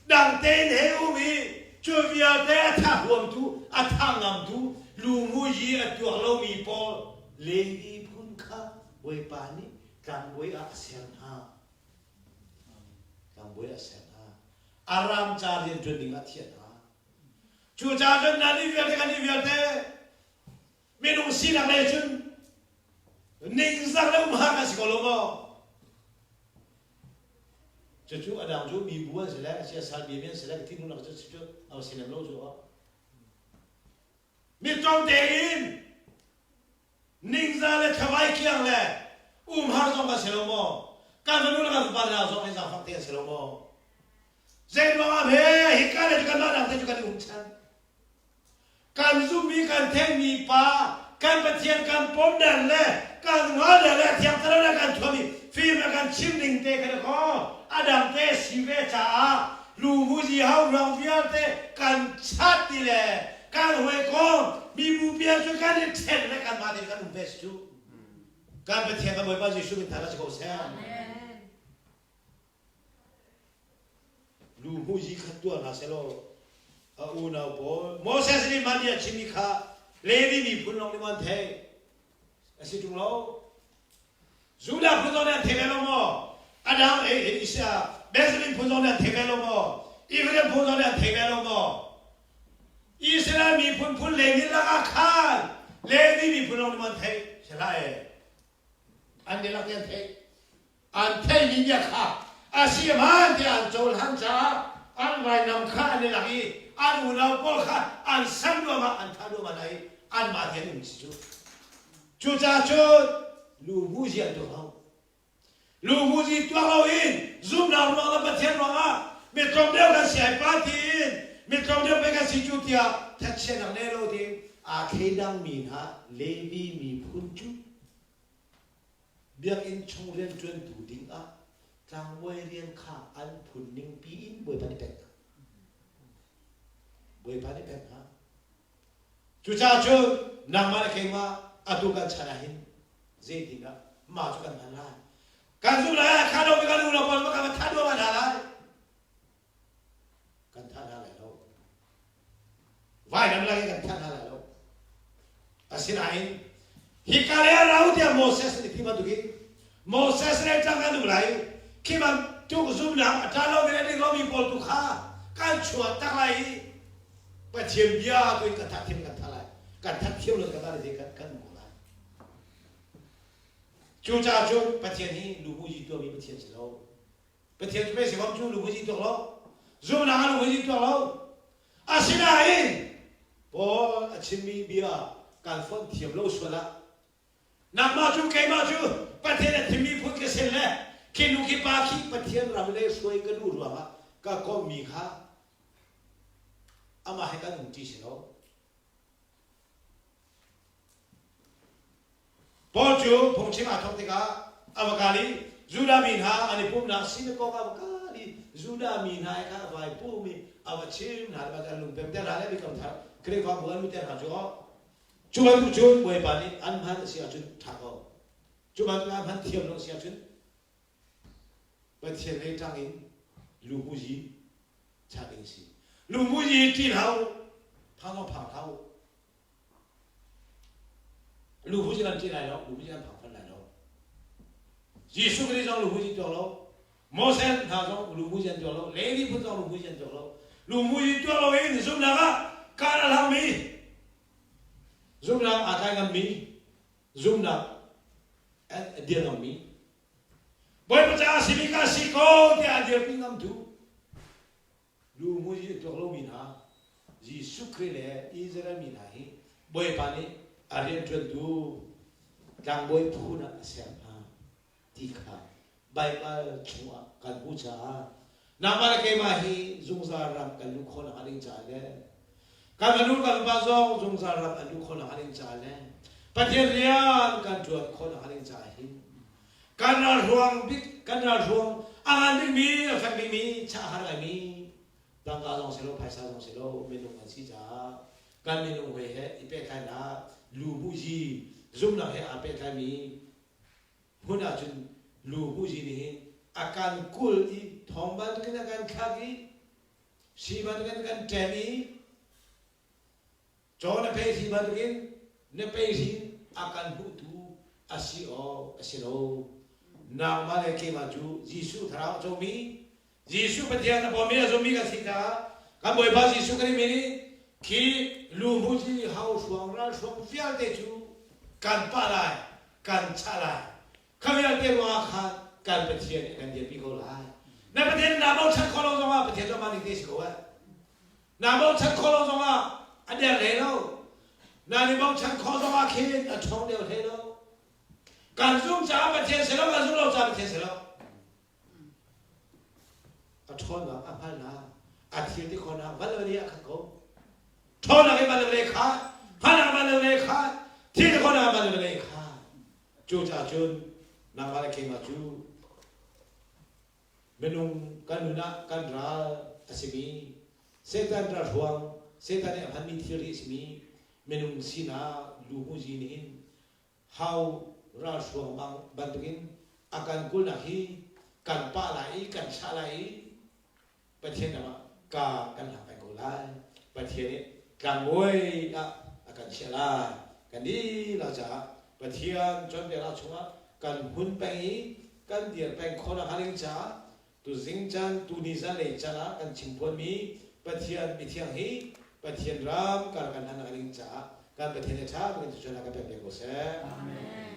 dang tein hei um i cu vialte a thah huamtu, a thah ngamtu, lumuyi a tuak lomi pawl Levi phun kha Bawipa nih tlangbawi ah a ser hna. Tlangbawi ah a ser hna. Aram ca rianṭuan ding ah a thiah hna. Cucaah cun nan i vialte kan i vialte minung sinak lei cun ningzak le umhar kan si ko lo maw? Cucu a dang cu mibu an si le siasal mi an si le thinhunnak cu cu a si lem lo cu. Mi tlawmte in ningzah le thlavai kiang le umhar zong kan si lo maw? Kan fanu le kan fapa hna zong hi zaangfak te an si lo maw? Zei ruangah hme hika le cu kanmah dang te cu kan i um chan. Kan zummi kan theihmi pa kan Pathian kan pomder le kan hngalder le Thiang Thlarau le kan thuam i fim a kan chim ning te kha kaw a dang te si ve caah luhmuzi hau ruang vialte kan chat ti le kan hawikom mibu pial cu kan i ṭhen le kanmah te kan um ve si cu. Kan Pathian kan Bawipa Jesuh min thar si ko seh. Luhmuhzi kha tuah hna sehlaw a unau pawl Moses nih mah bia a chimmi kha Levi miphun lawng nih maw an theih? A si ṭung lo. Judah phun zong nih an thei ve lo maw? A dang Benjamin phun zong nih an thei ve lo maw? Ephraim phun zong nih an thei ve lo maw? Israel miphun phun Levi lakah khan Levi miphun lawng nih maw an theih? Si hlah ee. An dihlak nih an theih. An theihmi bia kha a si hmaan tiah an cohlan caah an vainam kha an i lak i an unau pawl kha an sam duahmah an thah duahmah hna i anmah te an um si cu. Cucaah cun luhmuhzi an tuah lo. Luhmuhzi tuah loin zumhnak ruang le Pathian ruangah mi tlawm deuh kan si ai pa tiin mi tlawm deuh pei kan si cu tiah thatchiatnak nei lo tiin aa thleidangmi hna Levi miphun cu Biakinn chung rianṭuantu dingah tlangbawi rian kha an phun ningpi in Bawipa nih pek hna. Bawipa nih pek hna. Cucaah cun nangmah le keimah atu kan chan ah hin zeitindah mah cu kan hman lai? Kan zumh lai ah kha lo kan unau pawl kan thah duah hna lai. Kan thah hna lai lo. Vainam lak in kan thah hna lai lo. Asinain hika le a rau tiah Moses nih ti bantukin Moses le ṭang kan um lai khi bantuk zumhnak a ṭha lomi le ding lomi pawl tu kha kan chuah tak lai i Pathian bia tu in kan thah thiam kan thah lai kan that thiam lo kan kan kan um ko lai cucaah cun Pathian hi luhmuhzi tuahmi Pathian si lo Pathian cu pei si kom cu lungmuzi tuak lo zumhnak ah lungmuzi tuak lo asinain Paul a chimmi bia kan fonh thiam lo sual ah nangmah cu keimah cu Pathian a thimmi phun ka sin le khi nu khi pa khi Pathian ram le hruai ka duh ruangah ka komhmi kha amah he kan um ṭi si lo Paul cu phungchim aa thawk tikah a va kal i Judah mi hna an i pumhnak sinakok ah a va kal i Judah mi hna he khan a vai pum i a va chim hna le an lungpemter hna le biakam thar Khrihfabu an luhter hna cu cu bantuk cun Bawipa nih an hman a si ahcun ṭha ko. Cu bantuk an hman thiam lo a si ahcun Pathian lei ṭang in luhmuhzi cha ding a si. Luhmuhzi ṭih hlah u, phang zong phang hlah u. Luhmuhzi kan ṭih lai lo, luhmuhzi kan phang fawn lai lo. Jesuh Khrih zong luhmuhzi tuak lo, Moses hna zong luhmuhzi an tuak lo, Levi phun zong luhmuhzi an tuak lo. Luhmuhzi tuak lo in zumhnak ah kar a hlangmi, zumhnak aa tlai ngammi, zumhnak a dir ngammi, Bawipa caah simi ka si ko tiah a dirpi ngamtu lu mui a tuak lomi hna Jesuh Khrih le Israel mi hna hi Bawipa nih a rianṭuantu tlangbawi phun ah a ser hna ti kha Baibal chungah kan hmuh caah nangmah le keimah hi zungzal ram kan luh khawh nakhnga ding caah le kan fanu kan fapa zong zungzal ram an luh khawh nakhnga ding caah le Pathian rian kan ṭuan khawh nakhnga ding caah hin kan ralhruang bik kan ralhruang a ngan bikmi a fek bikmi chah a har ngaimi tangka zong si lo phaisa zong si lo minung an si caah kan minung hawi he i pehtlainak luhmuhzi zumhnak he aa pehtlaimi hmun ahcun luhmuhzi nih hin a kan kulh i thong bantukin a kan thlak i si bantukin kan ṭem i Caw na pei hri bantukin na pei hri a kan hmuhtu a si awk a si lo. Nangmah le keimah cu Jesuh thlarau a comi, Jesuh Pathian a bawmmi a zummi kan si caah kan Bawipa Jesuh Khrih min i khi luhmuhzi hauhruang ralhruang vialte cu kan pah lai, kan chah lai. Kha vialte ruangah khan kan Pathian nih a kan dirpi ko lai. Na Pathian naa bochan khawh lo zongah Pathian cu amah ning te si ko eh. Naa bochan khawh lo zongah a der hlei lo. Naa ni bochan khawh zongah khin a ṭhawng deuh hlei lo. Kan zum caah Pathian si lo, kan zum lo caah Pathian si lo. A. ṭhawnnak a hngalhnak a thil ti khawhnak van le vawlei ah khat ko. Ṭhawnnak in van le vawlei kha, hngalhnak van le vawlei kha, thil ti khawhnak van le vawlei kha. Cucaah cun nangmah le keimah cu minung kan nun ah kan ral a simi Satan ralhruang, Satan nih a hmanmi thilri a simi minung sinak luhmuhzi nih hin hau ralhruang bang bantukin a kan kulhnak hi kan pah lai i kan thlah lai i Pathian ram ah ka kan hlang peng ko lai. Pathian nih tlangbawi ah a kan chiah lai. Kan dihlak caah Pathian cawnpiaknak chungah kan hmun peng i kan dir peng khawhnak hnga ding caah tuzing caan tuni zanlei caan ah kan chimphuanmi Pathian mithiang hi Pathian ram kar kan hlan ding caah kan Pathian nih ṭha tein thluachuahnak kan pek ve ko seh. Amen.